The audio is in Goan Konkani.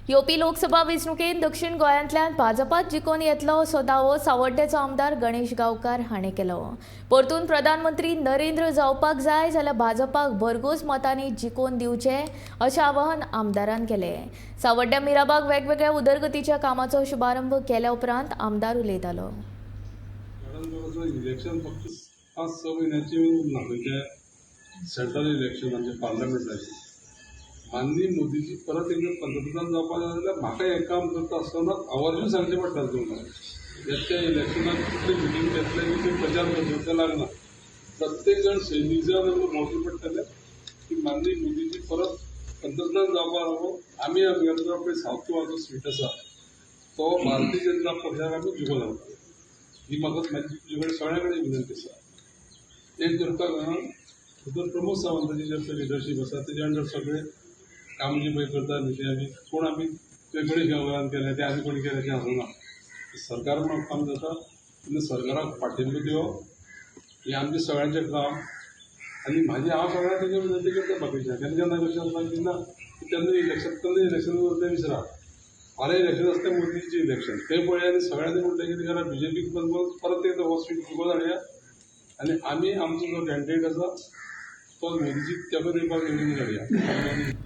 येवपी लोकसभा वेंचणुकेंत दक्षिण गोंयांतल्यान भाजपात जिखून येतलो असो दावो सावड्डेचो आमदार गणेश गांवकार हाणें केलो. परतून प्रधानमंत्री नरेंद्र जावपाक जाय जाल्यार भाजपाक भरघोस मतांनी जिखोवन दिवचें अशें आवाहन आमदारान केलें. सावड्ड्या मिराबाग वेगवेगळ्या उदरगतीच्या कामाचो शुभारंभ केल्या उपरांत आमदार उलयतालो. कारण इलेक्शन फक्त 5-6 म्हयन्याची उरना, खंयचें सेंट्रल इलेक्शन आमचें पार्लमेंटाचें. माननीय मोदीजी परत एकदां पंतप्रधान जावपाक जाय जाल्यार म्हाका हें काम करता आसतना आवर्जून सांगचें पडटा तुमकां. येत्या इलेक्शनाक कितले मिटींग घेतले, कितले प्रचार करचो तें लागना. प्रत्येक जाण सैनीक जावन आमकां भोंवचें पडटलें की माननीय मोदीजी परत पंतप्रधान जावपाक लागून आमी आमगेलो पळय सावथ गोवाचो सीट आसा तो भारतीय जनता पक्षाक आमी जिखोवन हाडटले. ही म्हाका म्हाजी तुजे कडेन सगळ्या कडेन विनंती आसा. एक करता भितर प्रमोद सावंताची जे लिडरशीप आसा तेज्या अंडर सगळे काम जे पळय करता न्ही तें आमी कोण आमी ते गणेश गांवकारान केलें तें आनी कोणी केलें तें आसना. सरकार म्हणून काम जाता तेन्ना सरकाराक पाठिंबो दिवप हें आमचें सगळ्यांचें काम. आनी म्हाजी हांव सगळ्यांक तेजी विनंती करता बाकीच्या केन्ना केन्ना कशें आसता की ना तेन्ना इलेक्शन तेन्ना इलेक्शन तें विसरा. फाल्यां इलेक्शन आसता तें मोदीचें इलेक्शन तें पळय आनी सगळ्यांनी म्हणलें कितें करा बीजेपीक परत एकदां हो सीट जिखोवन हाडया आनी आमी आमचो जो कॅन्डिडेट आसा तो मोदीजी ताका दिवपाक निवडून हाडया.